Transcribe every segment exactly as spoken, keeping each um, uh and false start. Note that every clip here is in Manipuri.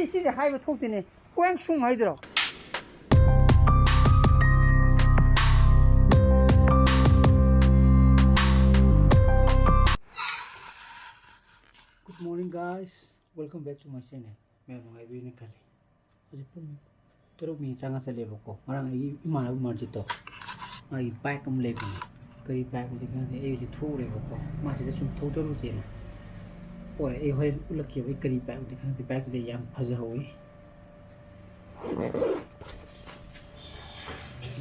ꯁꯤꯁꯦ ꯍꯥꯏꯕ ꯊꯣꯛꯇꯦꯅꯦ꯫ ꯀꯣꯌꯥꯡ ꯁꯨꯡ ꯍꯥꯏꯗ꯭ꯔꯣ? Good morning, guys. Welcome back to my channel. ꯃꯌꯥꯝ ꯅꯨꯡꯉꯥꯏꯕꯤꯔꯤꯅ ꯈꯜꯂꯤ꯫ ꯍꯧꯖꯤꯛ ꯄꯨꯡ ꯇꯔꯨꯛ ꯃꯤꯅꯤꯠ ꯇꯔꯥꯃꯉꯥ ꯆꯠꯂꯦꯕꯀꯣ꯫ ꯉꯔꯥꯡ ꯑꯩꯒꯤ ꯏꯃꯥꯟꯅꯕ ꯃꯔꯖꯤꯠꯇꯣ, ꯃꯥꯒꯤ ꯕꯥꯏꯛ ꯑꯃ ꯂꯩꯕꯅꯦ꯫ ꯀꯔꯤ ꯕꯥꯏꯛꯅꯣꯗꯤ ꯈꯪꯗꯦ, ꯑꯩ ꯍꯧꯖꯤꯛ ꯊꯣꯛꯎꯔꯦꯕꯀꯣ꯫ ꯃꯥ ꯁꯤꯗ ꯁꯨꯝ ꯊꯧꯗꯔꯨꯁꯦꯅ꯫ ꯍꯣꯏ, ꯑꯩ ꯍꯣꯔꯦꯟ ꯎꯠꯂꯛꯀꯦꯕ ꯑꯩ ꯀꯔꯤ ꯕꯥꯏꯛꯅꯣꯗꯤ ꯈꯪꯗꯦ꯫ ꯕꯥꯏꯛꯇꯨꯗꯤ ꯌꯥꯝ ꯐꯖꯍꯧꯋꯤ꯫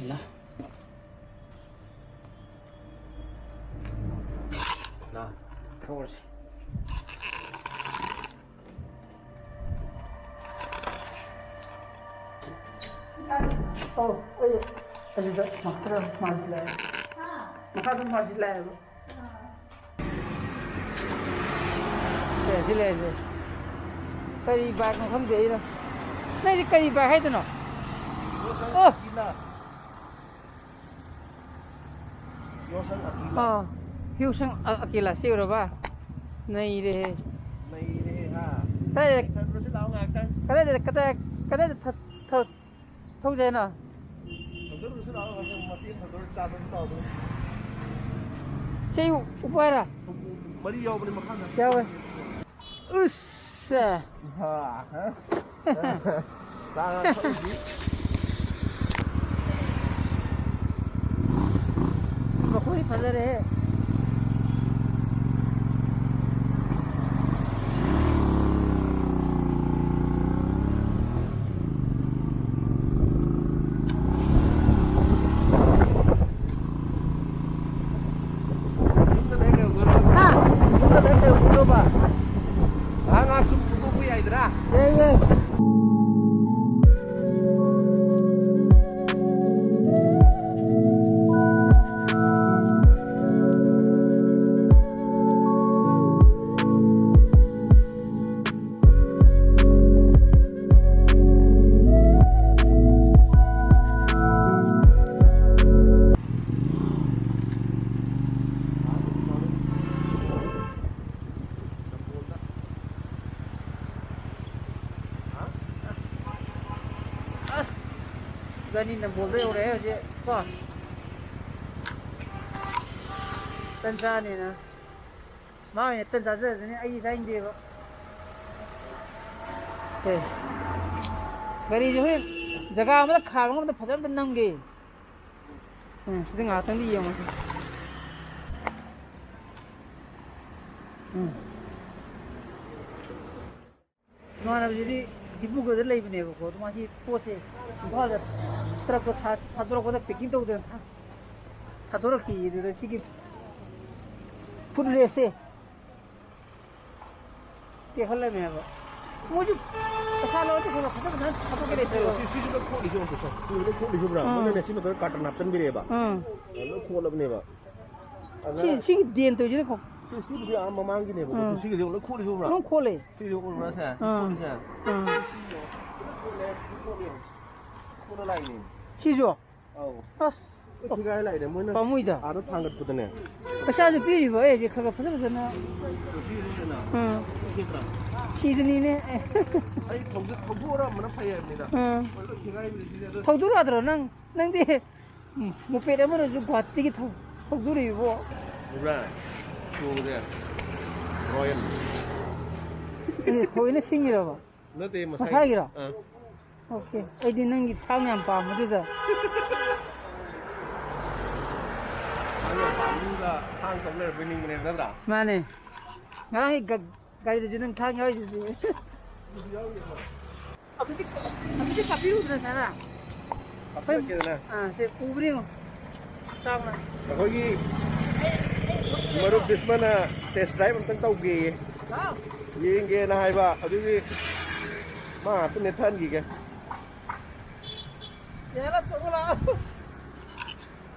ꯂꯥ꯫ ꯂꯥ꯫ ꯊꯧꯔꯁꯤ꯫ ꯑꯧ, ꯑꯩ ꯑꯁꯤꯗ ꯃꯈꯥꯗ ꯃꯥꯁꯤ ꯂꯥꯛꯑꯦ꯫ ꯃꯈꯥꯗ ꯃꯥꯁꯤ ꯂꯥꯛꯑꯦꯕ꯫ ꯁꯦ, ꯁꯤ ꯂꯩꯔꯦ꯫ ꯀꯔꯤ ꯕꯥꯏꯛꯅꯣ ꯈꯪꯗꯦ ꯑꯩꯅ꯫ ꯅꯪꯗꯤ ꯀꯔꯤ ꯕꯥꯏꯛ ꯍꯥꯏꯗꯣꯏꯅꯣ? ꯑꯣ! ꯌꯣꯁꯟ ꯑꯀꯤꯂꯥ꯫ ꯑꯥ, ꯍ꯭ꯌꯨꯁꯪ ꯑ-, ꯑꯀꯤꯂꯥ ꯁꯤ ꯎꯔꯕ? ꯅꯩꯔꯦꯍꯦ꯫ ꯅꯩꯔꯦꯍꯦ, ꯍꯥ? ꯀꯗꯥꯏꯗ, ꯊꯛꯂꯨꯁꯤ ꯂꯥꯛꯑꯣ ꯉꯥꯏꯍꯥꯛꯇꯪ꯫ ꯀꯗꯥꯏꯗ, ꯀꯗꯥꯏ, ꯀꯗꯥꯏꯗ ꯊ-, ꯊ-, ꯊꯧꯖꯦ ꯍꯥꯏꯅꯣ? ꯊꯛꯂꯨꯁꯤ ꯂꯥꯛꯑꯣ ꯉꯥꯏꯍꯥꯛꯇꯪ, ꯃꯇꯦꯛ ꯊꯛꯂꯨꯔ ꯆꯥꯕ ꯑꯗꯨꯝ ꯇꯧꯗꯣꯏꯅꯤ꯫ ꯁꯤ ꯎ-, ꯎꯞꯄ ꯍꯥꯏꯔ? ꯃꯔꯤ ꯌꯥꯎꯕꯅꯤ ꯃꯈꯥꯗ꯫ ꯌꯥꯎꯋꯦ꯫ ꯎꯁ! ꯍꯥ, ꯍꯥ? ꯆꯥ ꯉꯥ ꯊꯛꯎꯁꯤ꯫ ꯃꯈꯣꯏ ꯐꯖꯔꯦꯍꯦ꯫ ꯌꯨꯝꯗ ꯂꯩꯔ ꯀꯩꯗꯧꯗꯣꯏꯅꯣ? ꯍꯥ? ꯌꯨꯝꯗ ꯂꯩꯔ ꯀꯩꯗꯧꯗꯣꯏꯅꯣꯕ? ꯉꯥꯏꯍꯥꯛ ꯉꯥꯏꯍꯥꯛ ꯁꯨꯝ ꯐꯨꯗꯣꯛꯄ ꯌꯥꯏꯗꯅ? ꯌꯥꯏ, ꯌꯥꯏ꯫ ꯏꯕꯥꯅꯤ ꯅꯝꯕꯣꯜꯗ ꯌꯧꯔꯛꯑꯦ ꯍꯧꯖꯤꯛ ꯀꯣ꯫ ꯇꯟ ꯆꯥꯅꯦꯅ꯫ ꯃꯥ ꯑꯣꯏꯅ ꯇꯟ ꯆꯥꯖꯔꯖꯅꯤ, ꯑꯩ ꯆꯥꯅꯤꯡꯗꯦꯕ꯫ ꯑꯦ, ꯒꯥꯔꯤꯁꯦ ꯍꯣꯔꯦꯟ ꯖꯒꯥ ꯑꯃꯗ ꯈꯥꯝꯃꯒ ꯑꯝꯇ ꯐꯖꯅ ꯑꯝꯇ ꯅꯝꯒꯦ꯫ ꯎꯝ, ꯁꯤꯗ ꯉꯥꯏꯍꯥꯛꯇꯪꯗꯤ ꯌꯦꯡꯉꯨꯁꯤ꯫ ꯎꯝ꯫ ꯏꯃꯥꯟꯅꯕꯁꯤꯗꯤ ꯗꯤꯕ꯭ꯔꯨꯒꯔꯗ ꯂꯩꯕꯅꯦꯕꯀꯣ, ꯑꯗꯣ ꯃꯥꯁꯤ ꯄꯣꯠꯁꯦ ꯏꯝꯐꯥꯜꯗ ꯇ꯭ꯔꯛꯇ ꯊꯥ-, ꯊꯥꯗꯣꯔꯛꯄꯗ ꯄꯦꯀꯤꯡ ꯇꯧꯗꯅ ꯊꯥ-, ꯊꯥꯗꯣꯔꯛꯈꯤꯌꯦ꯫ ꯑꯗꯨꯗ ꯁꯤꯒꯤ ꯐꯨꯠ ꯔꯦꯁꯁꯦ ꯇꯦꯛꯍꯜꯂꯝꯃꯦꯕ꯫ ꯃꯣꯏꯁꯨ ꯄꯩꯁꯥ ꯂꯧꯔꯗꯤ ꯈꯔ ꯈꯔ ꯐꯖ ꯐꯖꯅ ꯊꯥꯗꯣꯛꯀꯦ ꯂꯩꯇ꯭ꯔꯣ? ꯁꯤ, ꯁꯤꯁꯨ ꯂꯣꯏ ꯈꯣꯠꯂꯤꯁꯦ ꯌꯦꯡꯉꯨ ꯁꯦ꯫ ꯁꯤ ꯂꯣꯏ ꯈꯣꯠꯂꯤꯁꯦ ꯎꯕ꯭ꯔꯥ? ꯎꯝ꯫ ꯃꯣꯏꯅꯅꯦ ꯁꯤ ꯃꯊꯛꯇ ꯀꯥꯔꯇꯟ ꯍꯥꯞꯆꯤꯟꯕꯤꯔꯛꯑꯦꯕ꯫ ꯎꯝ꯫ ꯂꯣꯏ ꯈꯣꯠꯂꯕꯅꯦꯕ꯫ ꯁꯤ, ꯑꯗꯨꯅ ꯁꯤꯒꯤ ꯗꯦꯟ ꯇꯧꯔꯤꯁꯤꯅꯀꯣ꯫ ꯁꯤ, ꯁꯤꯕꯨꯗꯤ ꯑꯥ ꯃꯃꯥꯡꯒꯤꯅꯦꯕꯀꯣ꯫ ꯎꯝ꯫ ꯁꯤꯒꯤꯁꯦ ꯂꯣꯏ ꯈꯣꯠꯂꯤꯁꯦ ꯎꯕ꯭ꯔꯥ? ꯑꯗꯨꯝ ꯈꯣꯠꯂꯦ꯫ ꯁꯤꯁꯦ ꯎꯕ꯭ꯔꯥ ꯁꯦ? ꯎꯝ꯫ ꯈꯣꯠꯂꯤꯁꯦ? ꯎꯝ꯫ ꯈꯣꯠꯂꯦ, ꯈꯣꯠꯂꯦ꯫ ꯈꯣꯠꯂ ꯂꯥꯛꯏꯅꯦ꯫ ꯁꯤꯁꯨ? ꯑꯧ꯫ ꯑꯁ꯫ ꯂꯣꯏ ꯊꯤꯒꯥꯏ ꯂꯥꯛꯏꯅꯦ ꯃꯣꯏꯅ ꯄꯥꯝꯃꯨꯏꯗ꯫ ꯑꯥꯗ ꯊꯥꯡꯒꯠꯄꯗꯅꯦ꯫ ꯄꯩꯁꯥꯁꯨ ꯄꯤꯔꯤꯕ ꯑꯩꯁꯦ ꯈꯔ ꯈꯔ ꯐꯖ ꯐꯖꯅ꯫ ꯁꯤꯁꯤꯅ ꯎꯝ꯫ ꯈꯦꯠꯄ꯭ꯔꯥ? ꯁꯤꯗꯅꯤꯅꯦ꯫ ꯑꯩ ꯊꯧꯗꯣꯛ-, ꯊꯧꯗꯣꯛꯑꯔꯝꯕꯅ ꯐꯩ ꯍꯥꯏꯕꯅꯤꯗ꯫ ꯎꯝ꯫ ꯃꯣꯏ ꯂꯣꯏ ꯊꯤꯒꯥꯏꯕꯤꯔꯤꯁꯤꯗꯤ ꯑꯗꯨ ꯊꯧꯗꯣꯔꯛꯑꯗ꯭ꯔꯣ ꯅꯪ? ꯅꯪꯗꯤ ꯎꯝ, ꯃꯣꯄꯦꯠ ꯑꯃꯅꯁꯨ ꯒꯨꯍꯥꯇꯤꯒꯤ ꯊꯧ-, ꯊꯧꯗꯣꯔꯛꯏꯕꯣ꯫ ꯎꯕ꯭ꯔꯥ? ꯆꯣꯡꯁꯦ꯫ ꯔꯣꯌꯦꯜ꯫ ꯑꯦ, ꯊꯑꯣꯏꯅ ꯁꯤꯡꯉꯤꯔꯕ? ꯅꯠꯇꯦ, ꯃꯁꯥꯒꯤ꯫ ꯃꯁꯥꯒꯤꯔꯣ? ꯑꯥ꯫ ꯑꯣꯀꯦ꯫ ꯑꯩꯗꯤ ꯅꯪꯒꯤ ꯊꯥꯡ ꯌꯥꯝ ꯄꯥꯝꯕꯗꯨꯗ꯫ ꯊꯥꯡ ꯌꯥꯝ ꯄꯥꯝꯕꯗꯨꯗ ꯊꯥꯡ ꯇꯧ ꯂꯩꯔꯕꯣꯏ ꯅꯤꯡꯕꯅꯦꯕ, ꯅꯠꯇ꯭ꯔꯥ? ꯃꯥꯅꯦ꯫ ꯉꯔꯥꯡꯒꯤ ꯒ-, ꯒꯥꯔꯤꯗꯨꯁꯨ ꯅꯪ ꯊꯥꯡ ꯌꯥꯎꯔꯤꯗꯨꯗꯤ꯫ ꯑꯗꯨꯗꯤ, ꯑꯗꯨꯗꯤ ꯀꯥꯞꯄꯤꯔꯨꯗꯅ ꯁꯥꯔ꯫ ꯀꯥꯞꯄꯤꯔꯛꯀꯦꯗꯅ꯫ ꯑꯥ, ꯁꯦ ꯎꯕ꯭ꯔ ꯌꯦꯡꯉꯣ꯫ ꯆꯥꯎꯅ꯫ ꯑꯩꯈꯣꯏꯒꯤ ꯃꯔꯨꯞ ꯕꯤꯁꯃꯅ test drive ꯑꯝꯇꯪ ꯇꯧꯒꯦꯌꯦ꯫ ꯍꯥꯎ꯫ ꯌꯦꯡꯒꯦꯅ ꯍꯥꯏꯕ, ꯑꯗꯨꯒꯤ ꯃꯥ ꯉꯥꯛꯇ ꯅꯦꯠꯊꯍꯟꯈꯤꯒꯦ꯫ ꯌꯥꯔꯦ, ꯇꯣꯛꯑꯣ ꯂꯥꯛꯑꯣ꯫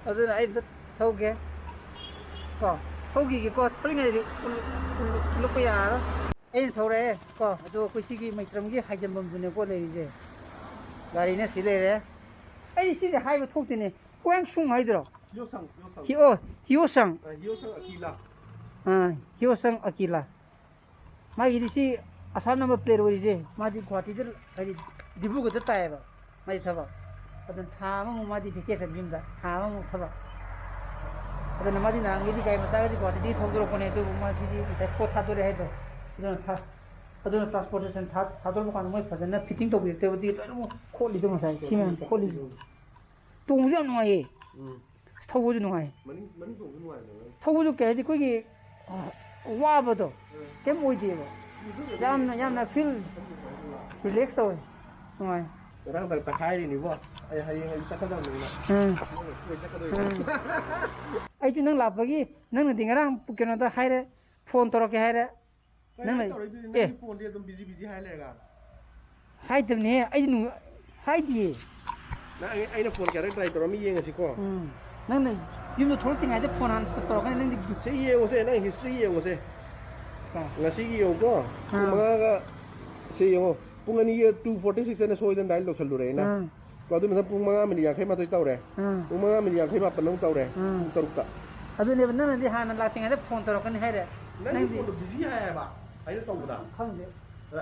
ꯑꯗꯨꯅ ꯑꯩ ꯑꯝꯇ ꯊꯧꯒꯦ꯫ ꯀꯣ, ꯊꯧꯈꯤꯒꯦꯀꯣ, ꯊꯧꯔꯤꯉꯩꯗꯗꯤ ꯎꯜ-, ꯎꯜ-, ꯎꯠꯂꯛꯄ ꯌꯥꯔꯔꯣꯏ꯫ ꯑꯩꯅ ꯊꯧꯔꯛꯑꯦ ꯀꯣ, ꯑꯗꯣ ꯑꯩꯈꯣꯏ ꯁꯤꯒꯤ ꯃꯩꯇ꯭ꯔꯝꯒꯤ ꯍꯥꯏꯖꯟꯐꯝꯗꯨꯅꯦꯀꯣ ꯂꯩꯔꯤꯁꯦ꯫ ꯒꯥꯔꯤꯅ ꯁꯤ ꯂꯩꯔꯦ꯫ ꯑꯩ ꯁꯤꯁꯦ ꯍꯥꯏꯕ ꯊꯣꯛꯇꯦꯅꯦ꯫ ꯀꯣꯌꯥꯡꯁꯨꯡ ꯍꯥꯏꯗ꯭ꯔꯣ? ꯍꯤꯌꯣꯁꯪ, ꯍꯤꯌꯣꯁꯪ꯫ ꯍꯤꯑꯣ-, ꯍꯤꯌꯣꯁꯪ꯫ ꯑ, ꯍꯤꯌꯣꯁꯪ ꯑꯀꯤꯂꯥ꯫ ꯑꯥ, ꯍꯤꯌꯣꯁꯪ ꯑꯀꯤꯂꯥ꯫ ꯃꯥꯒꯤꯗꯤ ꯁꯤ ꯑꯁꯥꯝ number plate ꯑꯣꯏꯔꯤꯁꯦ꯫ ꯃꯥꯗꯤ ꯒꯨꯍꯥꯇꯤꯗ, ꯍꯥꯏꯗꯤ ꯗꯤꯕ꯭ꯔꯨꯒꯔꯗ ꯇꯥꯏꯌꯦꯕ ꯃꯥꯒꯤ ꯊꯕꯛ꯫ ꯑꯗꯨꯅ ꯊꯥ ꯑꯃꯃꯨꯛ ꯃꯥꯗꯤ vacation ꯌꯨꯝꯗ, ꯊꯥ ꯑꯃꯃꯨꯛ ꯊꯕꯛ꯫ ꯑꯗꯨꯅ ꯃꯥꯗꯤ ꯅꯍꯥꯟꯒꯩꯗꯤ ꯒꯥꯔꯤ ꯃꯆꯥꯒꯗꯤ ꯒꯨꯍꯥꯇꯤꯗꯒꯤ ꯊꯧꯗꯣꯔꯛꯄꯅꯦ, ꯑꯗꯨꯕꯨ ꯃꯥ ꯁꯤꯗꯤ ꯉꯁꯥꯏ ꯄꯣꯠ ꯊꯥꯗꯣꯔꯦ ꯍꯥꯏꯗꯣ, ꯑꯗꯨꯅ ꯊꯥ-, ꯑꯗꯨꯅ transportation ꯊꯥ-, ꯊꯥꯗꯣꯔꯛꯄ ꯀꯥꯟꯗ ꯃꯣꯏ ꯐꯖꯅ fitting ꯇꯧꯕꯤꯔꯛꯇꯦꯕ, ꯑꯗꯨꯒꯤ ꯂꯣꯏꯅꯃꯛ ꯈꯣꯠꯂꯤꯗꯣ ꯉꯁꯥꯏ, ꯁꯤ ꯃꯌꯥꯝ ꯈꯣꯠꯂꯤꯁꯦ꯫ ꯇꯣꯡꯕꯁꯨ ꯌꯥꯝ ꯅꯨꯡꯉꯥꯏꯌꯦ꯫ ꯎꯝ꯫ ꯑꯁ, ꯊꯧꯕꯁꯨ ꯅꯨꯡꯉꯥꯏ꯫ ꯃꯅꯤꯡ, ꯃꯅꯤꯡ ꯇꯣꯡꯕꯁꯨ ꯅꯨꯡꯉꯥꯏꯕꯅꯦ꯫ ꯊꯧꯕꯁꯨ ꯀꯩ ꯍꯥꯏꯗꯤ ꯑꯩꯈꯣꯏꯒꯤ, ꯑ, ꯋꯥꯕꯗꯣ ꯎꯝ꯫ ꯀꯩꯝ ꯑꯣꯏꯗꯦꯕ꯫ ꯌꯥꯝꯅ, ꯌꯥꯝꯅ feel relax ꯇꯧꯋꯦ꯫ ꯅꯨꯡꯉꯥꯏ꯫ ꯉꯔꯥꯡ ꯇꯛ-, ꯇꯛꯈꯥꯏꯔꯤꯅꯤꯕꯣ꯫ ꯑꯩ ꯍꯌꯦꯡ ꯑꯩ ꯆꯠꯀꯗꯕꯅꯤꯅ꯫ ꯎꯝ꯫ ꯅꯣꯏ ꯆꯠꯀꯗꯣꯏꯅꯤ꯫ ꯎꯝ꯫ ꯑꯩꯁꯨ ꯅꯪ ꯂꯥꯛꯄꯒꯤ, ꯅꯪꯅꯗꯤ ꯉꯔꯥꯡ ꯀꯩꯅꯣꯗ ꯍꯥꯏꯔꯦ, phone ꯇꯧꯔꯛꯀꯦ ꯍꯥꯏꯔꯦ꯫ ꯀꯩꯅꯣ ꯅꯪꯅ, ꯇꯧꯔꯛꯏꯗꯨꯗꯤ, ꯑꯦ꯫ ꯅꯪꯒꯤ phoneꯗꯤ ꯑꯗꯨꯝ busy busy ꯍꯥꯏ ꯂꯩꯔꯒ꯫ ꯍꯥꯏꯗꯕꯅꯦꯍꯦ, ꯑꯩꯗꯤ ꯅꯨꯡ-, ꯍꯥꯏꯗꯤꯌꯦ꯫ ꯅꯪ ꯑꯩ-, ꯑꯩꯅ phone ꯀꯌꯥꯔꯛ try ꯇꯧꯔꯝꯃꯤ ꯌꯦꯡꯉꯁꯤꯀꯣ꯫ ꯎꯝ꯫ ꯅꯪꯅ ꯌꯨꯝꯗ ꯊꯣꯛꯂꯛꯇ꯭ꯔꯤꯉꯩꯗ phone ꯍꯥꯟꯅ ꯇꯧꯔꯛꯀꯅꯤ, ꯅꯪꯗꯤ꯫ ꯁꯤ ꯌꯦꯡꯉꯨꯁꯦ, ꯅꯪ history ꯌꯦꯡꯉꯨꯁꯦ꯫ ꯑꯥ꯫ ꯉꯁꯤꯒꯤ ꯌꯦꯡꯉꯨꯀꯣ, ꯄꯨꯡ ꯑꯥ꯫ ꯃꯉꯥꯒ, ꯁꯤ ꯌꯦꯡꯉꯣ, ꯄꯨꯡ ꯑꯅꯤꯒ two forty six ꯑꯅ ꯁꯣꯏꯗꯅ dial ꯇꯧꯁꯜꯂꯨꯔꯦ ꯑꯩꯅ꯫ ꯑꯥ꯫ ꯀꯣ, ꯑꯗꯨ ꯃꯊꯪ ꯄꯨꯡ ꯃꯉꯥ minute ꯌꯥꯡꯈꯩ ꯃꯥꯊꯣꯏ ꯇꯧꯔꯦ꯫ ꯑꯥ꯫ ꯄꯨꯡ ꯃꯉꯥ minute ꯌꯥꯡꯈꯩ ꯃꯥꯄꯟ ꯑꯃꯨꯛ ꯇꯧꯔꯦ꯫ ꯑꯥ꯫ ꯄꯨꯡ ꯇꯔꯨꯛꯇ꯫ ꯑꯗꯨꯅꯦꯕ, ꯅꯪꯅꯗꯤ ꯍꯥꯟꯅ ꯂꯥꯛꯇ꯭ꯔꯤꯉꯩꯗ phone ꯇꯧꯔꯛꯀꯅꯤ ꯍꯥꯏꯔꯦ꯫ ꯅꯪꯒꯤ ꯅꯪꯗꯤ phoneꯗꯣ busy ꯍꯥꯏ ꯍꯥꯏꯕ, ꯑꯩꯅ ꯇꯧꯕꯗ꯫ ꯈꯪꯗꯦ꯫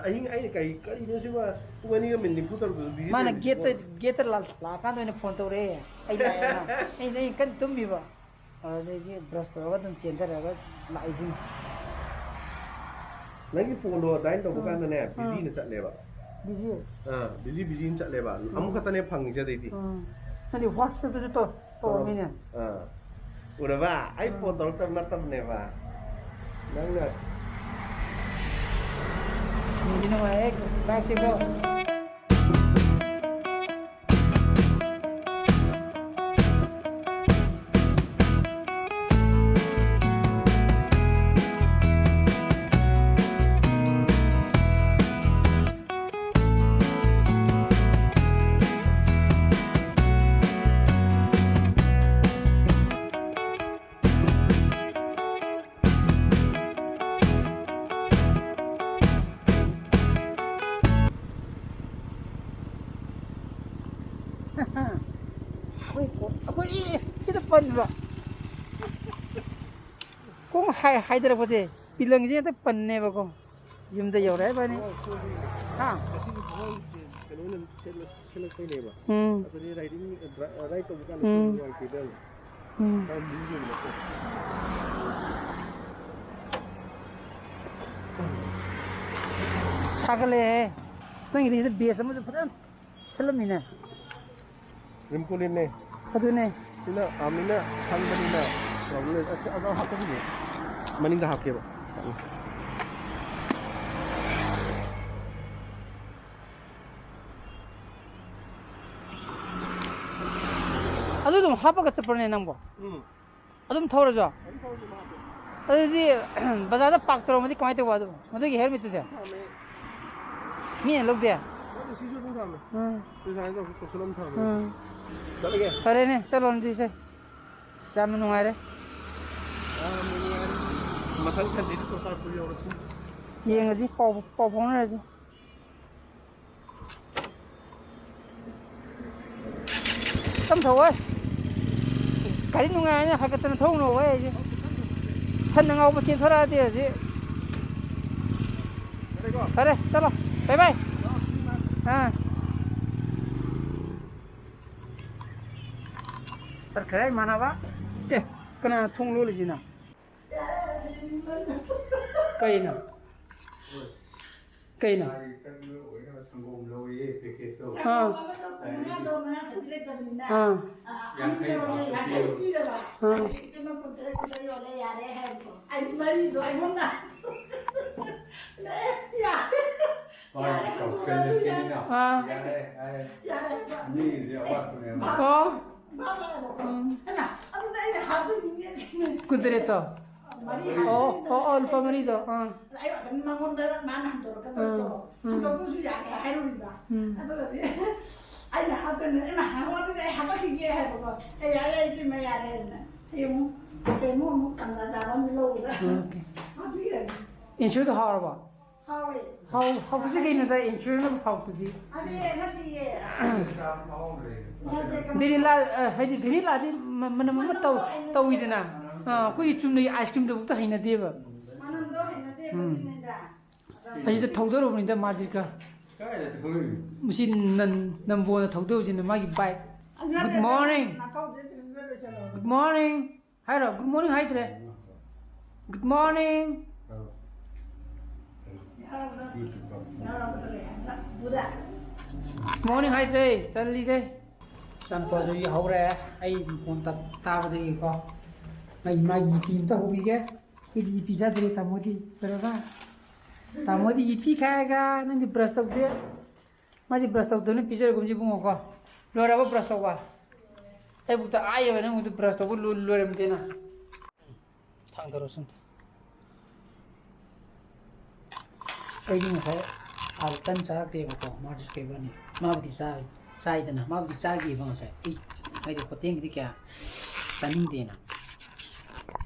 ꯑꯍꯤꯡ ꯑꯩꯅ ꯀꯔꯤ, ꯀꯔꯤꯅꯣ ꯁꯤꯕꯣ? ꯄꯨꯡ ꯑꯅꯤꯒ minute ꯅꯤꯐꯨ ꯇꯧꯔꯛꯄꯗꯨ busy ꯃꯥꯅ ꯂꯩꯔꯝꯃꯤꯁꯤꯕꯣ? Gateꯇ, gateꯇ ꯂꯥꯛ-, ꯂꯥꯛꯑꯀꯥꯟꯗ ꯑꯣꯏꯅ phone ꯇꯧꯔꯛꯑꯦ꯫ ꯑꯩ ꯂꯥꯛꯑꯦꯅ꯫ ꯑꯩꯅ, ꯑꯩꯅ ꯀꯟꯅ ꯇꯨꯝꯃꯤꯕ꯫ ꯑꯗꯨꯗꯒꯤ brush ꯇꯧꯔꯒ ꯑꯗꯨꯝ ꯆꯦꯟꯊꯔꯒ ꯂꯥꯛꯏꯁꯤꯅꯤ꯫ ꯅꯪꯒꯤ phoneꯗꯣ dial ꯇꯧꯕ ꯎꯝ꯫ ꯀꯥꯟꯗꯅꯦ, ꯎꯝ꯫ Busyꯅ ꯆꯠꯂꯦꯕ꯫ Busy? ꯑꯥ, busy, busyꯅ ꯆꯠꯂꯦꯕ꯫ ꯎꯝ꯫ ꯑꯃꯨꯛ ꯈꯛꯇꯅꯦ ꯐꯪꯉꯤꯁꯦ ꯑꯗꯩꯗꯤ꯫ ꯎꯝ꯫ ꯅꯪꯗꯤ WhatsAppꯇꯁꯨ ꯇꯧ-, ꯇꯧꯔꯝꯃꯤꯅꯦ꯫ ꯑꯥ꯫ ꯎꯔꯕ? ꯑꯩ ꯎꯝ꯫ Phone ꯇꯧꯔꯛꯇꯕ ꯅꯠꯇꯕꯅꯦꯕ꯫ ꯅꯪꯅ ꯅꯨꯡꯗꯤ ꯅꯨꯡꯉꯥꯏꯍꯦ, ꯂꯥꯛꯁꯤꯀꯣ꯫ ꯑꯩꯈꯣꯏ ꯀꯣ-, ꯑꯩꯈꯣꯏ, ꯑꯦ, ꯁꯤꯗ ꯄꯟꯕ꯭ꯔꯣ? ꯈꯣꯡ ꯍꯥꯏ-, ꯍꯥꯏꯗꯔꯛꯄꯁꯦ ꯄꯤꯂꯪꯁꯦ ꯍꯦꯛꯇ ꯄꯟꯅꯦꯕꯀꯣ꯫ ꯌꯨꯝꯗ ꯌꯧꯔꯦ ꯏꯕꯥꯅꯤ꯫ ꯍꯥ? ꯂꯣꯏꯅ ꯁꯦꯠꯂ-, ꯁꯦꯠꯂꯛꯄꯩꯅꯦꯕ꯫ ꯎꯝ꯫ ꯑꯗꯨꯗꯤ ꯔꯥꯏꯗꯤꯡ, ꯗ꯭ꯔꯥ-, ꯔꯥꯏꯗ ꯇꯧꯕ ꯀꯥꯟꯗꯁꯨ ꯎꯝ꯫ ꯅꯨꯡꯉꯥꯏꯇꯦꯗꯅ꯫ ꯎꯝ꯫ ꯌꯥꯝ ꯂꯨꯝꯃꯦꯕ꯫ ꯁꯥꯒꯠꯂꯛꯑꯦꯍꯦ꯫ ꯑꯁ, ꯅꯪꯒꯤꯗꯤ ꯁꯤꯗ ꯕꯦꯁ ꯑꯃꯁꯨ ꯐꯖꯅ ꯁꯦꯠꯂꯝꯃꯤꯅꯦ꯫ ꯔꯤꯝꯄꯣꯂꯤꯟꯅꯦ꯫ ꯑꯗꯨꯅꯦ꯫ ꯁꯤꯅ ꯑꯥꯔꯃꯤꯅ ꯈꯪꯕꯅꯤꯅ ꯄ꯭ꯔꯣꯕ꯭ꯂꯦꯝ ꯂꯩ꯫ ꯑꯁ, ꯑꯗꯣ ꯍꯥꯞꯆꯈꯤꯒꯦ꯫ ꯃꯅꯤꯡꯗ ꯍꯥꯞꯀꯦꯕ꯫ ꯑꯗꯨ ꯑꯗꯨꯝ ꯍꯥꯞꯄꯒ ꯆꯠꯄ꯭ꯔꯣꯅꯦ ꯅꯪꯕꯣ? ꯎꯝ꯫ ꯑꯗꯨꯝ ꯊꯧꯔꯁꯨ? ꯑꯗꯨꯝ ꯊꯧꯔꯁꯨ ꯃꯥ ꯍꯥꯞꯄꯦ꯫ ꯑꯗꯨꯗꯤ ꯕꯖꯥꯔꯗ ꯄꯥꯔꯛ ꯇꯧꯔꯝꯃꯗꯤ ꯀꯃꯥꯏꯅ ꯇꯧꯕ ꯑꯗꯨ? ꯃꯗꯨꯒꯤ ꯍꯦꯜꯃꯦꯠꯇꯨꯗꯤ? ꯊꯝꯃꯦ꯫ ꯃꯤꯅ ꯂꯧꯗꯦ? ꯂꯧꯗꯦ, ꯁꯤꯁꯨ ꯑꯗꯨꯝ ꯊꯝꯃꯦ꯫ ꯎꯝ꯫ ꯁꯤ ꯁꯨꯃꯥꯏꯅ ꯇꯧ-, ꯇꯧꯁꯜꯂ ꯑꯗꯨꯝ ꯊꯝꯃꯦ꯫ ꯎꯝ꯫ ꯆꯠꯂꯒꯦ꯫ ꯐꯔꯦꯅꯦ, ꯆꯠꯂꯣ ꯑꯗꯨꯗꯤ ꯏꯆꯦ꯫ ꯌꯥꯝꯅ ꯅꯨꯡꯉꯥꯏꯔꯦ꯫ ꯌꯥꯝꯅ ꯅꯨꯡꯉꯥꯏꯔꯦ꯫ ꯃꯊꯪ ꯁꯟꯗꯦꯗ ꯆꯨꯔꯆꯥꯟꯄꯨꯔ ꯌꯧꯔꯁꯤ꯫ ꯌꯦꯡꯉꯁꯤ, ꯄꯥꯎ, ꯄꯥꯎ ꯐꯥꯎꯅꯔꯁꯤ꯫ ꯇꯞ ꯊꯧꯑꯣꯏ꯫ ꯒꯥꯔꯤ ꯅꯨꯡꯉꯥꯏ ꯍꯥꯏꯅ ꯍꯥꯏꯒꯠꯇꯅ ꯊꯧꯅꯨ ꯍꯣꯏ ꯑꯩꯁꯦ꯫ ꯁꯟꯅ ꯉꯥꯎꯕ ꯆꯦꯟꯊꯣꯔꯛꯑꯗꯤ ꯍꯧꯖꯤꯛ꯫ ꯐꯔꯦ, ꯆꯠꯂꯣ꯫ ꯕꯥꯏ ꯕꯥꯏ꯫ ꯑꯥ꯫ ꯆꯠꯈ꯭ꯔꯦ ꯏꯃꯥꯟꯅꯕ꯫ ꯑꯦ, ꯀꯅꯥ ꯊꯣꯡ ꯂꯣꯜꯂꯤꯁꯤꯅ? ꯀꯩꯅꯣ? ꯀꯩꯅꯣ? ꯁꯪꯒꯣꯝ ꯂꯧꯋꯦꯌꯦ, ꯄꯦꯀꯦꯠꯇꯣ꯫ ꯑꯥ꯫ ꯁꯪꯒꯣꯝ ꯑꯃ ꯇꯧ, ꯃꯉꯥ ꯇꯧ, ꯃꯉꯥ ꯈꯛꯇꯤ ꯂꯩꯇꯕꯅꯤꯅ꯫ ꯑꯥ꯫ ꯑꯥ, ꯑꯅꯤ ꯌꯥꯡꯈꯩ ꯂꯧꯔꯦ, ꯐꯥꯎꯕ ꯌꯥꯡꯈꯩ ꯄꯤꯌꯣ꯫ ꯄꯤꯔꯕ꯫ ꯑꯥ꯫ ꯍꯧꯖꯤꯛꯇꯤ ꯃꯣꯏ ꯀꯨꯟꯇꯔꯦꯠ ꯈꯛꯇ ꯌꯣꯜꯂꯦ, ꯌꯥꯔꯦ ꯍꯥꯏꯕꯀꯣ꯫ ꯑꯩ ꯃꯔꯤꯗꯣ ꯑꯩꯉꯣꯟꯗ꯫ ꯑꯦ, ꯌꯥꯔꯦ꯫ ꯍꯣꯏ, ꯌꯥꯔꯦ, ꯇꯧꯁꯜꯂꯁꯤꯅ꯫ ꯑꯥ꯫ ꯌꯥꯔꯦ, ꯌꯥꯔꯦ꯫ ꯌꯥꯔꯦ꯫ ꯃꯤꯒꯤꯗꯤ ꯑꯋꯥꯠꯄꯅꯦꯕ꯫ ꯑꯣ꯫ ꯕꯥꯕꯥ ꯍꯥꯏꯕꯀꯣ꯫ ꯎꯝ꯫ ꯑꯩꯅ, ꯑꯗꯨꯗꯤ ꯑꯩꯅ ꯍꯥꯞꯇꯣꯏꯅꯤꯅꯦ ꯁꯤꯅꯦ꯫ ꯀꯨꯟꯇꯔꯦꯠꯇꯣ? ꯃꯔꯤ ꯑꯣ, ꯍꯥꯞꯇꯣꯏꯅꯦ꯫ ꯑꯣ, ꯑꯣ, ꯂꯨꯄꯥ ꯃꯔꯤꯗꯣ꯫ ꯑꯥ꯫ ꯑꯗ ꯑꯩ ꯋꯥꯈꯜ ꯃꯉꯣꯟꯗ ꯃꯥꯅ ꯍꯟꯗꯣꯔꯛꯀꯗꯕꯗꯣ꯫ ꯎꯝ, ꯎꯝ꯫ ꯍꯟꯗꯣꯛꯄꯁꯨ ꯌꯥꯔꯦ ꯍꯥꯏꯔꯨꯔꯤꯕ꯫ ꯎꯝ꯫ ꯑꯗꯨꯒꯗꯤ ꯑꯩꯅ ꯍꯥꯞꯇꯣꯏꯅꯦ, ꯑꯩꯅ ꯍꯥꯞꯄꯣ ꯑꯗꯨꯗꯤ ꯑꯩ ꯍꯥꯞꯄꯛꯈꯤꯒꯦ ꯍꯥꯏꯕꯀꯣ꯫ ꯑꯩ ꯌꯥꯔꯦ, ꯌꯥꯔꯦ, ꯏꯇꯩꯃ ꯌꯥꯔꯦ ꯍꯥꯏꯗꯅ꯫ ꯑꯩ ꯑꯃꯨꯛ ꯀꯩꯅꯣ ꯑꯃꯨꯛ ꯇꯟꯖꯥ ꯆꯥꯕ ꯑꯃ ꯂꯧꯕꯗ ꯑꯣꯀꯦ꯫ ꯍꯥꯞꯄꯤꯔꯒꯦ꯫ ꯏꯟꯁꯨꯔꯗꯣ ꯍꯥꯎꯔꯕꯣ? ꯍꯥꯎꯋꯦ꯫ ꯍꯥꯎ-, ꯍꯥꯎꯇꯗꯤ ꯀꯩꯅꯣꯗ ꯏꯟꯁꯨꯔꯅ ꯍꯥꯎꯇꯗꯤ? ꯑꯗꯨꯗꯤ ꯅꯠꯇꯤꯌꯦ꯫ ꯅꯠꯇꯦ, ꯀꯃꯥꯏ ꯚꯦꯅꯤꯂꯥ, ꯑ, ꯍꯥꯏꯗꯤ ꯚꯦꯅꯤꯂꯥꯗꯤ ꯃ-, ꯃꯅꯝ ꯑꯃ ꯇꯧ-, ꯃꯅꯝꯗꯣ ꯍꯩꯅꯗꯦ꯫ ꯇꯧꯋꯤꯗꯅ꯫ ꯑ, ꯑꯩꯈꯣꯏꯒꯤ ꯆꯨꯝꯅꯒꯤ ꯑꯥꯏꯁ ꯀ꯭ꯔꯤꯝꯗꯨꯕꯨꯛꯇ ꯍꯩꯅꯗꯦꯕ꯫ ꯃꯅꯝꯗꯣ ꯍꯩꯅꯗꯦ ꯎꯝ꯫ ꯑꯗꯨꯒꯤꯅꯤꯗ꯫ ꯑꯁꯤꯗ ꯊꯧꯗꯔꯨꯕꯅꯤꯗ ꯃꯥꯁꯤꯀ꯫ ꯀꯥꯏꯗ ꯊꯣꯛꯂꯛꯏꯅꯣ? ꯃꯁꯤ ꯅꯟ-, ꯅꯝꯕꯣꯅ ꯊꯧꯗꯧꯁꯤꯅ ꯃꯥꯒꯤ bike꯫ Good morning꯫ Good morning꯫ ꯍꯥꯏꯔꯣ, good morning ꯍꯥꯏꯗ꯭ꯔꯦ꯫ Good morning꯫ Good morning ꯍꯥꯏꯗ꯭ꯔꯦ, ꯇꯜꯂꯤꯗꯦ꯫ ꯏꯆꯥꯅꯨꯄꯥꯁꯨ ꯍꯧꯔꯦ, ꯑꯩ ꯃꯈꯣꯟ ꯇꯥ-, ꯇꯥꯕꯗꯒꯤꯀꯣ꯫ ꯑꯩ ꯃꯥꯒꯤ ꯌꯦꯄꯤ ꯑꯝꯇ ꯍꯧꯕꯤꯒꯦ꯫ ꯑꯩꯈꯣꯏꯗꯤ ꯌꯦꯄꯤ ꯆꯥꯗ꯭ꯔꯦ, ꯇꯥꯃꯣꯗꯤ꯫ ꯂꯣꯏꯔꯕ? ꯇꯥꯃꯣꯗꯤ ꯌꯦꯄꯤ ꯈꯥꯏꯒ, ꯅꯪꯗꯤ brush ꯇꯧꯗꯦ꯫ ꯃꯥꯗꯤ brush ꯇꯧꯗꯕꯅ ꯄꯤꯖꯔꯒꯨꯝꯁꯤ ꯏꯕꯨꯡꯉꯣꯀꯣ꯫ ꯂꯣꯏꯔꯕ brush ꯇꯧꯕ? ꯑꯩꯕꯨꯛꯇ ꯑꯥ ꯌꯧꯋꯦ, ꯅꯪꯕꯨꯛꯇ brush ꯇꯧꯕ ꯂꯣꯏ-, ꯂꯣꯏꯔꯝꯗꯦꯅ꯫ ꯊꯥꯡꯗꯔꯣ ꯁꯨꯝ꯫ ꯑꯩꯗꯤ ꯉꯁꯥꯏ ꯑꯥꯗ ꯇꯟ ꯆꯥꯔꯛꯇꯦꯕꯀꯣ, ꯃꯥꯁꯨ ꯀꯩꯕꯅꯤ꯫ ꯃꯥꯕꯨꯗꯤ ꯆꯥ-, ꯆꯥꯏꯗꯅ, ꯃꯥꯕꯨꯗꯤ ꯆꯥꯈꯤꯕ ꯉꯁꯥꯏ꯫ ꯑꯩ ꯍꯥꯏꯗꯤ ꯍꯣꯇꯦꯜꯒꯤꯗꯤ ꯀꯌꯥ ꯆꯥꯅꯤꯡꯗꯦꯅ꯫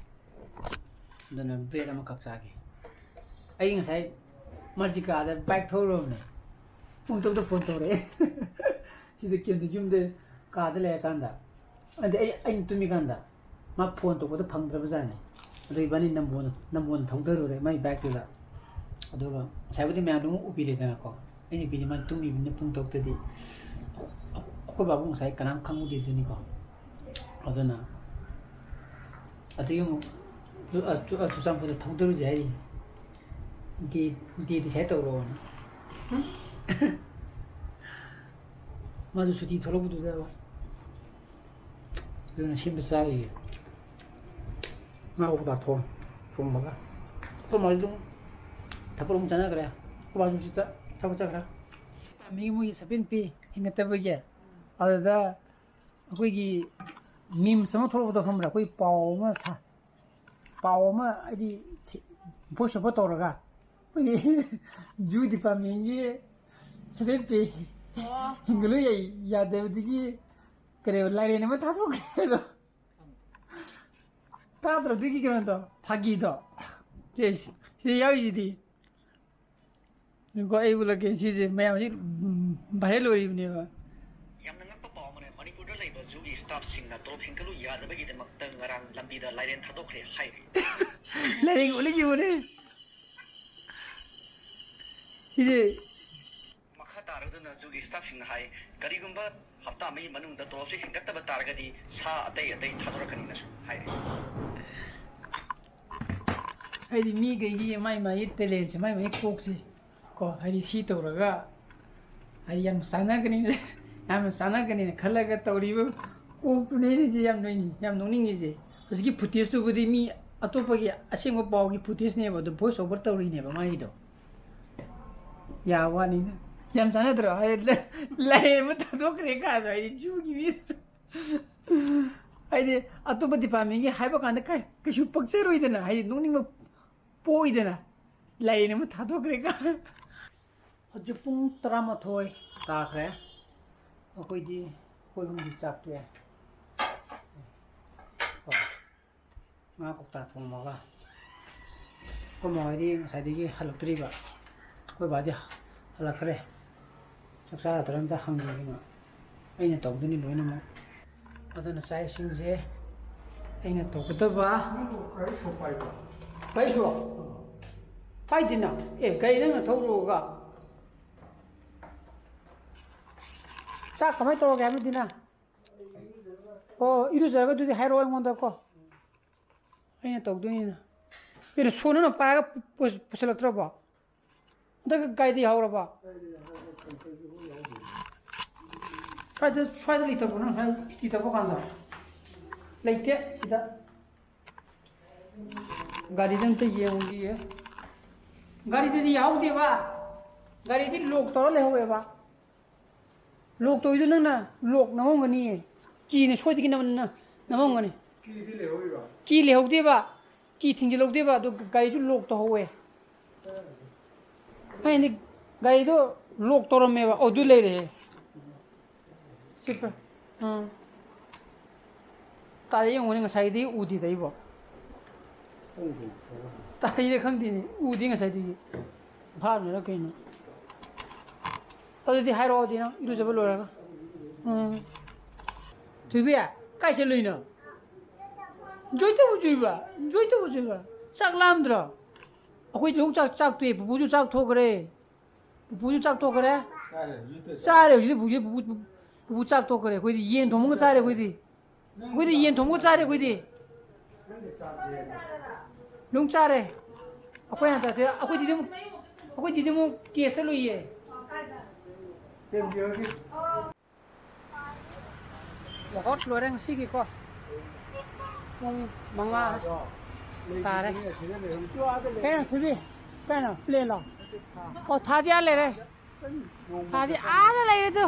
ꯑꯗꯨꯅ bread ꯑꯃꯈꯛ ꯆꯥꯒꯦ꯫ ꯑꯩ ꯉꯁꯥꯏ ꯃꯔꯖꯤꯀꯥꯗ bike ꯊꯧꯔꯨꯕꯅꯦ꯫ ꯄꯨꯡ ꯇꯔꯨꯛꯇ phone ꯇꯧꯔꯛꯑꯦ꯫ ꯁꯤꯗ ꯀꯦꯟꯗ ꯌꯨꯝꯗ ꯀꯥꯗ ꯂꯩꯔꯀꯥꯟꯗ꯫ ꯑꯗꯩ ꯑꯩ, ꯑꯩꯅ ꯇꯨꯝꯃꯤꯀꯥꯟꯗ ꯃꯥ phone ꯇꯧꯕꯗ ꯐꯪꯗ꯭ꯔꯕꯖꯥꯠꯅꯤ꯫ ꯑꯗꯨ ꯏꯕꯥꯅꯤ ꯅꯝꯕꯣꯜ, ꯅꯝꯕꯣꯜ ꯊꯧꯗꯔꯨꯔꯦ ꯃꯥꯏ bikeꯇꯨꯗ꯫ ꯑꯗꯨꯒ ꯉꯁꯥꯏꯕꯨꯗꯤ ꯃꯌꯥꯝꯗꯣ ꯑꯃꯨꯛ ꯎꯕꯤꯔꯦꯗꯅꯀꯣ꯫ ꯑꯩꯅ ꯎꯕꯤꯔꯤ ꯃꯥ ꯇꯨꯝꯃꯤꯕꯅꯤꯅ ꯄꯨꯡ ꯇꯔꯨꯛꯇꯗꯤ꯫ ꯑꯩꯈꯣꯏ ꯕꯥꯕꯨ ꯉꯁꯥꯏ ꯀꯅꯥꯝ ꯈꯪꯉꯨꯗꯦꯗꯨꯅꯤꯀꯣ꯫ ꯑꯗꯨꯅ ꯑꯗꯨꯒꯤ ꯑꯃꯨꯛ ꯆꯨ-, ꯑ, ꯆꯨ-, ꯑ, ꯆꯨꯔꯆꯥꯟꯄꯨꯔꯗ ꯊꯧꯗꯔꯨꯁꯦ ꯍꯥꯏꯔꯤ꯫ Day, day decide ꯇꯧꯔꯣꯅ꯫ ꯃꯥꯁꯨ ꯁꯨꯇꯤ ꯊꯣꯛꯂꯛꯄꯗꯨꯗ ꯑꯗꯨꯅ ꯁꯦꯝꯕ ꯆꯥꯔꯤꯌꯦ꯫ ꯉꯥ ꯀꯧꯇꯥ ꯊꯣꯡ-, ꯊꯣꯡꯕꯒ꯫ ꯑꯩꯈꯣꯏ ꯃꯥꯁꯨ ꯑꯗꯨꯝ ꯊꯕꯛ ꯑꯃꯨꯛ ꯆꯠꯅꯈ꯭ꯔꯦ꯫ ꯑꯩꯈꯣꯏ ꯕꯥꯁꯨ ꯁꯤꯗ ꯊꯕꯛ ꯆꯠꯈ꯭ꯔꯦ꯫ ꯃꯤꯒꯤ ꯃꯣꯏꯒꯤ seven pay ꯍꯦꯟꯒꯠꯇꯕꯒꯤ ꯑꯗꯨꯗ ꯑꯩꯈꯣꯏꯒꯤ memes ꯑꯃ ꯊꯣꯛꯂꯛꯄꯗꯣ ꯈꯪꯕ꯭ꯔꯥ? ꯑꯩꯈꯣꯏ ꯄꯥꯎ ꯑꯃ ꯁꯥ-, ꯄꯥꯎ ꯑꯃ ꯍꯥꯏꯗꯤ ꯁꯤ-, voice over ꯇꯧꯔꯒ ꯑꯩꯈꯣꯏꯒꯤ zoo departmentꯀꯤ seven pay ꯑꯣ꯫ ꯍꯤꯡꯒꯠꯂꯨ ꯌꯥꯏ-, ꯌꯥꯗꯕꯗꯒꯤ ꯀꯔꯤ ꯂꯥꯏꯔꯦꯟ ꯑꯃ ꯊꯥꯗꯣꯛꯈ꯭ꯔꯦ ꯑꯗꯣ꯫ ꯇꯥꯗ꯭ꯔꯣ ꯑꯗꯨꯒꯤ ꯀꯩꯅꯣꯗꯣ? ꯐꯥꯒꯤꯗꯣ꯫ ꯁꯤ, ꯁꯤꯗ ꯌꯥꯎꯔꯤꯁꯤꯗꯤ꯫ ꯉꯥꯏꯈꯣ, ꯑꯩ ꯎꯠꯂꯛꯀꯦ꯫ ꯁꯤꯁꯦ ꯃꯌꯥꯝ ꯍꯧꯖꯤꯛ, ꯎꯝ, viral ꯑꯣꯏꯔꯤꯕꯅꯦꯕ꯫ ꯌꯥꯝꯅ ꯉꯛꯄ ꯄꯥꯎ ꯑꯃꯅ, ꯃꯅꯤꯄꯨꯔꯗ ꯂꯩꯕ zooꯒꯤ staffꯁꯤꯡꯅ ꯇꯣꯂꯣꯞ ꯍꯦꯟꯒꯠꯂꯨ ꯌꯥꯗꯕꯒꯤꯗꯃꯛꯇ ꯉꯔꯥꯡ ꯂꯝꯕꯤꯗ ꯂꯥꯏꯔꯦꯟ ꯊꯥꯗꯣꯛꯈ꯭ꯔꯦ ꯍꯥꯏꯔꯤ꯫ ꯂꯥꯏꯔꯦꯟ ꯎꯠꯂꯛꯏꯕꯅꯦ꯫ ꯁꯤꯁꯦ ꯃꯈꯥ ꯇꯥꯔꯗꯨꯅ ꯖꯨꯒꯤ ꯁ꯭ꯇꯥꯐꯁꯤꯡꯅ ꯍꯥꯏ, ꯀꯔꯤꯒꯨꯝꯕ ꯍꯞꯇꯥ ꯑꯃꯒꯤ ꯃꯅꯨꯡꯗ ꯇꯣꯂꯣꯞꯁꯤ ꯍꯦꯟꯒꯠꯇꯕ ꯇꯥꯔꯒꯗꯤ ꯁꯥ ꯑꯇꯩ ꯑꯇꯩ ꯊꯥꯗꯣꯔꯛꯀꯅꯤꯅꯁꯨ ꯍꯥꯏꯔꯤ꯫ ꯍꯥꯏꯗꯤ ꯃꯤꯈꯩꯒꯤ ꯃꯥꯏ ꯃꯥꯏꯒꯤ ꯇꯦꯂꯦꯟꯁꯦ, ꯃꯥꯏ ꯃꯥꯏꯒꯤ ꯀꯣꯛꯁꯦ ꯀꯣ, ꯍꯥꯏꯗꯤ ꯁꯤ ꯇꯧꯔꯒ ꯍꯥꯏꯗꯤ ꯌꯥꯝ ꯆꯥꯟꯅꯒꯅꯤ, ꯌꯥꯝꯅ ꯆꯥꯟꯅꯒꯅꯤꯅ ꯈꯜꯂꯒ ꯇꯧꯔꯤꯕ ꯀꯣꯛꯇꯨꯅꯦ ꯑꯩꯅ ꯌꯥꯝ ꯅꯣꯛꯅꯤꯡ-, ꯌꯥꯝ ꯅꯣꯛꯅꯤꯡꯉꯤꯁꯦ꯫ ꯍꯧꯖꯤꯛꯀꯤ ꯐꯨꯇꯦꯖꯇꯨꯕꯨꯗꯤ ꯃꯤ ꯑꯇꯣꯞꯄꯒꯤ ꯑꯁꯦꯡꯕ ꯄꯥꯎꯒꯤ ꯐꯨꯇꯦꯖꯅꯦꯕ, ꯑꯗꯨ ꯚꯣꯏꯁ ꯑꯣꯚꯔ ꯇꯧꯔꯤꯅꯦꯕ ꯃꯥꯒꯤꯗꯣ꯫ ꯌꯥ ꯋꯥꯅꯤꯅ꯫ ꯌꯥꯝ ꯆꯥꯟꯅꯗ꯭ꯔꯣ? ꯍꯥꯏꯗꯤ ꯂ-, ꯂꯥꯏꯔꯦꯟ ꯑꯃ ꯊꯥꯗꯣꯛꯈ꯭ꯔꯦ ꯀꯥꯗꯣ, ꯍꯥꯏꯗꯤ ꯖꯨꯒꯤ ꯃꯤ꯫ ꯍꯥꯏꯗꯤ ꯑꯇꯣꯞꯄ ꯗꯤꯄꯥꯔꯠꯃꯦꯟꯒꯤ ꯍꯥꯏꯕ ꯀꯥꯟꯗ ꯀꯩ-, ꯀꯩꯁꯨ ꯄꯛꯆꯔꯣꯏꯗꯅ, ꯍꯥꯏꯗꯤ ꯅꯣꯛꯅꯤꯡꯕ ꯄꯣꯛꯏꯗꯅ꯫ ꯂꯥꯏꯔꯦꯟ ꯑꯃ ꯊꯥꯗꯣꯛꯈ꯭ꯔꯦ ꯀꯥ꯫ ꯍꯧꯖꯤꯛ ꯄꯨꯡ ꯇꯔꯥꯃꯥꯊꯣꯏ ꯇꯥꯈ꯭ꯔꯦ꯫ ꯑꯩꯈꯣꯏꯗꯤ, ꯑꯩꯈꯣꯏ ꯑꯍꯨꯝꯗꯤ ꯆꯥꯛ ꯇꯣꯛꯑꯦ꯫ ꯀꯣ꯫ ꯉꯥ ꯀꯧꯇꯥ ꯊꯣꯡꯕꯒ꯫ ꯑꯩꯈꯣꯏ ꯃꯥ ꯍꯣꯏꯗꯤ ꯉꯁꯥꯏꯗꯒꯤ ꯍꯜꯂꯛꯇ꯭ꯔꯤꯕ꯫ ꯑꯩꯈꯣꯏ ꯕꯥꯗꯤ ꯍꯜꯂꯛꯈ꯭ꯔꯦ꯫ ꯆꯥꯛ ꯆꯥꯔꯗ꯭ꯔꯥ ꯑꯝꯇ ꯍꯪꯒꯦꯅ꯫ ꯑꯩꯅ ꯇꯧꯗꯣꯏꯅꯤ ꯂꯣꯏꯅꯃꯛ꯫ ꯑꯗꯨꯅ ꯆꯥꯛ ꯏꯁꯤꯡꯁꯦ ꯑꯩꯅ ꯇꯧꯒꯗꯕ꯫ ꯅꯪꯕꯨ ꯒꯥꯔꯤ ꯁꯣ ꯄꯥꯏꯕ꯭ꯔꯣ? ꯒꯥꯔꯤ ꯁꯣ? ꯄꯥꯏꯗꯦꯅ꯫ ꯑꯦ, ꯒꯥꯔꯤ ꯅꯪꯅ ꯊꯧꯔꯨꯔꯒ꯫ ꯆꯥꯛ ꯀꯃꯥꯏꯅ ꯇꯧꯔꯒꯦ ꯍꯥꯏꯕꯗꯤꯅ? ꯑꯣ, ꯏꯔꯨꯖꯔꯒ ꯑꯗꯨꯗꯤ ꯍꯥꯏꯔꯛꯑꯣ ꯑꯩꯉꯣꯟꯗꯀꯣ꯫ ꯑꯩꯅ ꯇꯧꯗꯣꯏꯅꯤꯅ꯫ ꯀꯩꯅꯣ, ꯁꯣ ꯅꯪꯅ ꯄꯥꯏꯔꯒ ꯄꯨ-, ꯄꯨꯁꯤꯜꯂꯛꯇ꯭ꯔꯕꯣ? ꯍꯟꯗꯛ ꯒꯥꯔꯤꯗꯤ ꯌꯥꯍꯧꯔꯕꯣ? ꯁ꯭ꯋꯥꯏꯗ, ꯁ꯭ꯋꯥꯏꯗ ꯂꯩꯇꯕ꯭ꯔꯣ ꯅꯪ ꯁ꯭ꯋꯥꯏ ꯏꯁꯇꯤ ꯇꯛꯄ ꯀꯥꯟꯗ? ꯂꯩꯇꯦ ꯁꯤꯗ꯫ ꯒꯥꯔꯤꯗ ꯑꯝꯇ ꯌꯦꯡꯉꯨꯈꯤꯒꯦ꯫ ꯒꯥꯔꯤꯗꯗꯤ ꯌꯥꯍꯧꯗꯦꯕ꯫ ꯒꯥꯔꯤꯗꯤ ꯂꯣꯛ ꯇꯧꯔ ꯂꯩꯍꯧꯋꯦꯕ꯫ ꯂꯣꯛ ꯇꯧꯔꯤꯗꯣ ꯅꯪꯅ ꯂꯣꯛ ꯅꯝꯃꯝꯒꯅꯤꯌꯦ꯫ ꯀꯤꯅ ꯁꯣꯏꯗꯒꯤ ꯅꯝ-, ꯅꯝ-, ꯅꯝꯃꯝꯒꯅꯤ꯫ ꯀꯤꯗꯤ ꯂꯩꯍꯧꯔꯤꯕ? ꯀꯤ ꯂꯩꯍꯧꯗꯦꯕ꯫ ꯀꯤ ꯊꯤꯡꯖꯤꯜꯍꯧꯗꯦꯕ꯫ ꯑꯗꯨ ꯒꯥꯔꯤꯁꯨ ꯂꯣꯛ ꯇꯧꯍꯧꯋꯦ꯫ ꯑꯩꯅꯗꯤ ꯒꯥꯔꯤꯗꯣ ꯂꯣꯛ ꯇꯧꯔꯝꯃꯦꯕ꯫ ꯑꯣ, ꯑꯗꯨ ꯂꯩꯔꯦꯍꯦ꯫ ꯁꯤ ꯄ-, ꯎꯝ꯫ ꯇꯥꯗ ꯌꯦꯡꯉꯨꯅꯦ, ꯉꯁꯥꯏꯗꯤ ꯎꯗꯦꯗ ꯑꯩꯕꯣ꯫ ꯇꯥꯔꯤꯔ ꯈꯪꯗꯦꯅꯦ, ꯎꯗꯦ ꯉꯁꯥꯏꯗꯒꯤ꯫ ꯐꯥꯔꯝꯃꯤꯔ ꯀꯩꯅꯣ? ꯑꯗꯨꯗꯤ ꯍꯥꯏꯔꯛꯑꯣꯗꯤ ꯅꯪ ꯏꯔꯨꯖꯕ ꯂꯣꯏꯔꯒ꯫ ꯎꯝ꯫ ꯊꯣꯏꯕꯤ, ꯀꯥꯏ ꯆꯠꯂꯨꯏꯅꯣ? ꯖꯣꯏ ꯇꯧꯕ ꯆꯨꯏꯕ? ꯖꯣꯏ ꯇꯧꯕ ꯆꯨꯏꯕ? ꯆꯥꯛ ꯂꯥꯝꯗ꯭ꯔꯣ? ꯑꯩꯈꯣꯏꯗꯤ ꯍꯧꯖꯤꯛ ꯆꯥꯛ, ꯆꯥꯛ ꯇꯣꯛꯑꯦ, ꯄꯨꯄꯨꯁꯨ ꯆꯥꯛ ꯊꯣꯛꯈ꯭ꯔꯦ꯫ ꯄꯨꯄꯨꯁꯨ ꯆꯥꯛ ꯇꯣꯛꯈ꯭ꯔꯦ꯫ ꯆꯥꯔꯦ ꯍꯧꯖꯤꯛꯇꯤ ꯄꯨꯄꯨ, ꯄꯨꯄꯨ, ꯄꯨꯄꯨ ꯆꯥꯛ ꯇꯣꯛꯈ꯭ꯔꯦ꯫ ꯑꯩꯈꯣꯏꯗꯤ ꯌꯦꯟ ꯊꯣꯡꯕꯒ ꯆꯥꯔꯦ꯫ ꯑꯩꯈꯣꯏꯗꯤ, ꯑꯩꯈꯣꯏꯗꯤ ꯌꯦꯟ ꯊꯣꯡꯕꯒ ꯆꯥꯔꯦ꯫ ꯑꯩꯈꯣꯏꯗꯤ ꯑꯗꯨꯝ ꯆꯥꯔꯦ꯫ ꯑꯩꯈꯣꯏ ꯍꯥꯟꯅ ꯆꯥꯊꯣꯛꯑꯦ꯫ ꯑꯩꯈꯣꯏꯗꯤ ꯑꯗꯨꯝ, ꯑꯩꯈꯣꯏꯗꯤ ꯑꯗꯨꯝ ꯀꯦꯁ ꯆꯠꯂꯨꯏꯌꯦ꯫ ꯋꯥꯛꯑꯥꯎꯠ ꯂꯣꯏꯔꯦ ꯉꯁꯤꯒꯤꯀꯣ꯫ ꯄꯨꯡ ꯃꯉꯥ ꯇꯥꯔꯦ꯫ ꯀꯩꯅꯣ ꯊꯣꯏꯕꯤ? ꯀꯩꯅꯣ ꯄ꯭ꯂꯦꯟꯂꯣ? ꯑꯣ, ꯊꯥꯗꯤ ꯑꯥ ꯂꯩꯔꯦ꯫ ꯊꯥꯗꯤ ꯑꯥꯗ ꯂꯩꯔꯦ ꯑꯗꯨ꯫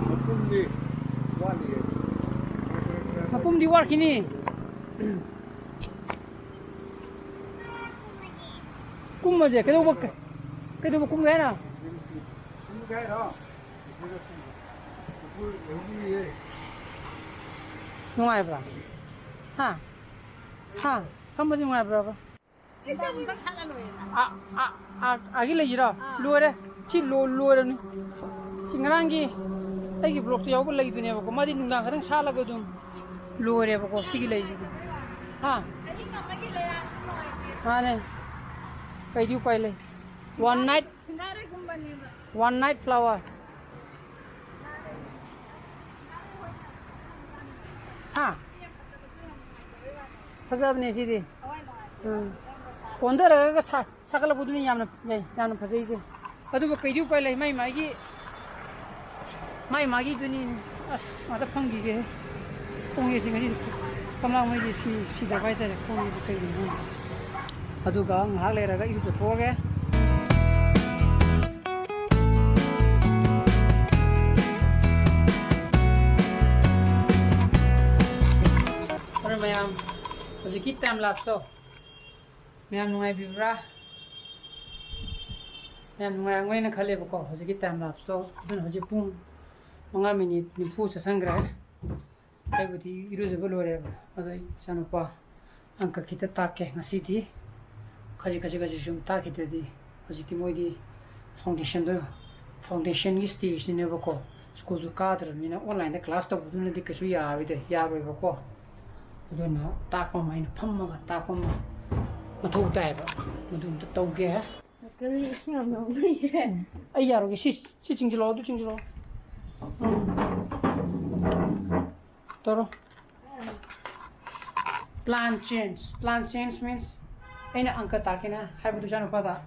ꯃꯄꯨꯝꯗꯤ ꯋꯥꯠꯂꯤꯌꯦ꯫ ꯃꯄꯨꯝꯗꯤ ꯋꯥꯠꯈꯤꯅꯤ꯫ ꯀꯨꯝꯃꯁꯦ꯫ ꯀꯩꯗꯧꯕ, ꯀꯩꯗꯧꯕ ꯀꯨꯝꯒꯦ ꯍꯥꯏꯅꯣ? ꯅꯨꯡꯉꯥꯏꯕ꯭ꯔꯥ? ꯍꯥ? ꯍꯥ? ꯐꯝꯕꯁꯦ ꯅꯨꯡꯉꯥꯏꯕ꯭ꯔꯕ? ꯑꯥ, ꯑꯥ, ꯑꯥ, ꯑꯥꯒꯤ ꯂꯩꯁꯤꯔꯣ? ꯑꯥ꯫ ꯂꯣꯏꯔꯦ꯫ ꯁꯤ ꯂꯣ-, ꯂꯣꯏꯔꯕꯅꯤ꯫ ꯁꯤ ꯉꯔꯥꯡꯒꯤ ꯑꯩꯒꯤ ꯕ꯭ꯂꯣꯛꯇ ꯌꯥꯎꯕ ꯂꯩꯗꯨꯅꯦꯕꯀꯣ꯫ ꯃꯥꯗꯤ ꯅꯨꯡꯗꯥꯡ ꯈꯛꯇꯪ ꯁꯥꯠꯂꯒ ꯑꯗꯨꯝ ꯂꯣꯏꯔꯦꯕꯀꯣ, ꯁꯤꯒꯤ ꯂꯩꯁꯤꯗꯤ꯫ ꯍꯥ? ꯃꯥꯅꯦ꯫ ꯀꯩꯗꯤ ꯎꯄꯥꯏ ꯂꯩ? One night, one night flower꯫ ꯍꯥ? ꯐꯖꯕꯅꯦ ꯁꯤꯗꯤ꯫ ꯎꯝ꯫ ꯀꯣꯟꯊꯔꯒ ꯁꯥ-, ꯁꯥꯒꯠꯂꯛꯄꯗꯨꯅꯤ ꯌꯥꯝꯅ, ꯌꯥꯝꯅ ꯐꯖꯩꯁꯦ꯫ ꯑꯗꯨꯕꯨ ꯀꯩꯗꯤ ꯎꯄꯥꯏ ꯂꯩ, ꯃꯥꯏ ꯃꯥꯒꯤ, ꯃꯥꯏ ꯃꯥꯒꯤꯗꯨꯅꯤ꯫ ꯑꯁ, ꯉꯥꯛꯇ ꯐꯝꯈꯤꯒꯦ꯫ ꯈꯣꯡꯁꯦ ꯉꯁꯤ ꯀꯃꯥꯡꯉꯩꯁꯦ ꯁꯤ-, ꯁꯤꯗꯕ ꯍꯥꯏꯇꯥꯔꯦ, ꯈꯣꯡꯁꯦ ꯀꯩꯒꯤꯅꯣ ꯈꯪꯗꯦ꯫ ꯑꯗꯨꯒ ꯉꯥꯏꯍꯥꯛ ꯂꯩꯔꯒ ꯏꯔꯨꯖꯊꯣꯛꯑꯒꯦ꯫ ꯃꯔꯨꯞ ꯃꯌꯥꯝ, ꯍꯧꯖꯤꯛꯀꯤ time lapse ꯇꯣ ꯃꯌꯥꯝ ꯅꯨꯡꯉꯥꯏꯕꯤꯕ꯭ꯔꯥ? ꯃꯌꯥꯝ ꯅꯨꯡꯉꯥꯏꯔꯝꯒꯅꯤꯅ ꯈꯜꯂꯦꯕꯀꯣ, ꯍꯧꯖꯤꯛꯀꯤ time lapse ꯇꯣ꯫ ꯑꯗꯨꯅ ꯍꯧꯖꯤꯛ ꯄꯨꯡ ꯃꯉꯥ ꯃꯤꯅꯤꯠ ꯅꯤꯐꯨ ꯆꯠꯁꯟꯈ꯭ꯔꯦ꯫ ꯑꯩꯕꯨꯗꯤ ꯏꯔꯨꯖꯕ ꯂꯣꯏꯔꯦꯕ꯫ ꯑꯗꯣ ꯑꯩ ꯏꯆꯥꯅꯨꯄꯥ ꯑꯪꯀ ꯈꯤꯇ ꯇꯥꯛꯀꯦ ꯉꯁꯤꯗꯤ꯫ ꯈꯖꯤꯛ ꯈꯖꯤꯛ ꯈꯖꯤꯛ ꯁꯨꯝ ꯇꯥꯛꯈꯤꯗ꯭ꯔꯗꯤ ꯍꯧꯖꯤꯛꯇꯤ ꯃꯣꯏꯗꯤ foundation ꯗꯣ, foundation ꯒꯤ stage ꯅꯤꯅꯦꯕꯀꯣ꯫ School ꯁꯨ ꯀꯥꯗ꯭ꯔꯕꯅꯤꯅ online ꯗ class ꯇꯧꯕꯗꯨꯅꯗꯤ ꯀꯩꯁꯨ ꯌꯥꯔꯣꯏꯗ-, ꯌꯥꯔꯣꯏꯕꯀꯣ꯫ ꯑꯗꯨꯅ ꯇꯥꯛꯄ ꯑꯃ, ꯑꯩꯅ ꯐꯝꯃꯒ ꯇꯥꯛꯄ ꯑꯃ꯫ ꯃꯊꯧ ꯇꯥꯏꯌꯦꯕ꯫ ꯃꯗꯨ ꯑꯝꯇ ꯇꯧꯒꯦ꯫ ꯀꯔꯤ ꯏꯁꯤꯡ ꯌꯥꯝ ꯌꯥꯎꯅꯩꯌꯦ꯫ ꯑꯩ ꯌꯥꯔꯣꯏꯒꯦ꯫ ꯁꯤ, ꯁꯤ ꯆꯤꯡꯁꯤꯜꯂꯣ, ꯑꯗꯨ ꯆꯤꯡꯁꯤꯜꯂꯣ꯫ ꯇꯧꯔꯣ꯫ Plan change. Plan change means ꯑꯩꯅ ꯑꯪꯀ ꯇꯥꯛꯀꯦꯅ ꯍꯥꯏꯕꯗꯨ ꯏꯆꯥꯅꯨꯄꯥꯗ,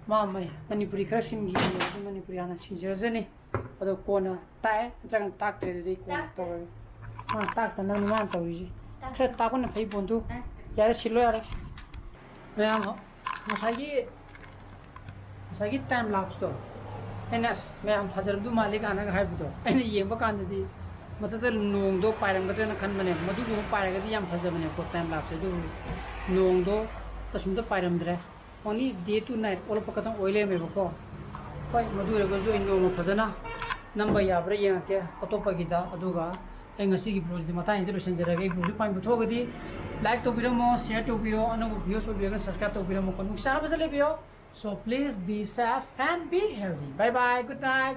ꯃꯥ ꯃꯩ ꯃꯅꯤꯄꯨꯔꯤ ꯈꯔ ꯁꯤꯟꯈꯤ, ꯑꯗꯨ ꯃꯅꯤꯄꯨꯔꯤ ꯍꯥꯟꯅ ꯁꯤꯟꯖꯔꯖꯅꯤ꯫ ꯑꯗꯣ ꯀꯣꯟꯅ ꯇꯥꯛꯑꯦ, ꯅꯠꯇ꯭ꯔꯒꯅ ꯇꯥꯛꯇ꯭ꯔꯦ, ꯑꯗꯨꯗꯤ ꯀꯣꯟꯅ ꯇꯧꯔꯒꯦ꯫ ꯃꯥ ꯇꯥꯛꯇꯅꯕꯅꯤ ꯃꯥꯅ ꯇꯧꯔꯤꯁꯦ꯫ ꯈꯔ ꯇꯥꯛꯄꯅ ꯐꯩ ꯄꯣꯟꯗꯨ꯫ ꯌꯥꯔꯦ, ꯁꯤꯜꯂꯣ ꯌꯥꯔꯦ꯫ ꯃꯌꯥꯝ ꯉꯁꯥꯏꯒꯤ, ꯉꯁꯥꯏꯒꯤ time lapse ꯇꯣ ꯑꯩꯅ, "ꯑꯁ, ꯃꯌꯥꯝ ꯐꯖꯔꯝꯗꯧ ꯃꯥꯜꯂꯤ" ꯀꯥꯏꯅꯒ ꯍꯥꯏꯕꯗꯣ, ꯑꯩꯅ ꯌꯦꯡꯕ ꯀꯥꯟꯗꯗꯤ ꯃꯊꯛꯇ ꯅꯣꯡꯗꯣ ꯄꯥꯏꯔꯝꯒꯗ꯭ꯔꯅ ꯈꯟꯕꯅꯦ꯫ ꯃꯗꯨꯒꯨꯝꯕ ꯄꯥꯏꯔꯒꯗꯤ ꯌꯥꯝ ꯐꯖꯕꯅꯦꯀꯣ time lapse ꯁꯦ꯫ ꯑꯗꯨꯕꯨ ꯅꯣꯡꯗꯣ ꯀꯩꯁꯨꯝꯇ ꯄꯥꯏꯔꯝꯗ꯭ꯔꯦ꯫ Only day to night ꯑꯣꯜꯂꯛꯄ ꯈꯛꯇꯪ ꯑꯣꯏ ꯂꯩꯔꯝꯃꯦꯕꯀꯣ꯫ ꯍꯣꯏ, ꯃꯗꯨ ꯑꯣꯏꯔꯒꯁꯨ ꯑꯩ ꯅꯣꯡꯃ ꯐꯖꯅ ꯅꯝꯕ ꯌꯥꯕ꯭ꯔꯥ ꯌꯦꯡꯉꯛꯀꯦ ꯑꯇꯣꯞꯄꯒꯤꯗ꯫ ꯑꯗꯨꯒ ꯑꯩ ꯉꯁꯤꯒꯤ vlog ꯁꯤꯗꯤ ꯃꯇꯥꯡꯁꯤꯗ ꯂꯣꯏꯁꯤꯟꯖꯔꯒꯦ꯫ ꯑꯩ vlog ꯁꯤ ꯄꯥꯝꯕꯤꯕ ꯊꯣꯛꯑꯒꯗꯤ like ꯇꯧꯕꯤꯔꯝꯃꯣ, share ꯇꯧꯕꯤꯌꯣ, ꯑꯅꯧꯕ viewers ꯑꯣꯏꯕꯤꯔꯒꯅ subscribe ꯇꯧꯕꯤꯔꯝꯃꯣꯀꯣ꯫ ꯅꯨꯡꯁꯥ ꯐꯖ ꯂꯩꯕꯤꯌꯣ꯫ So please be safe and be healthy. Bye bye, good night.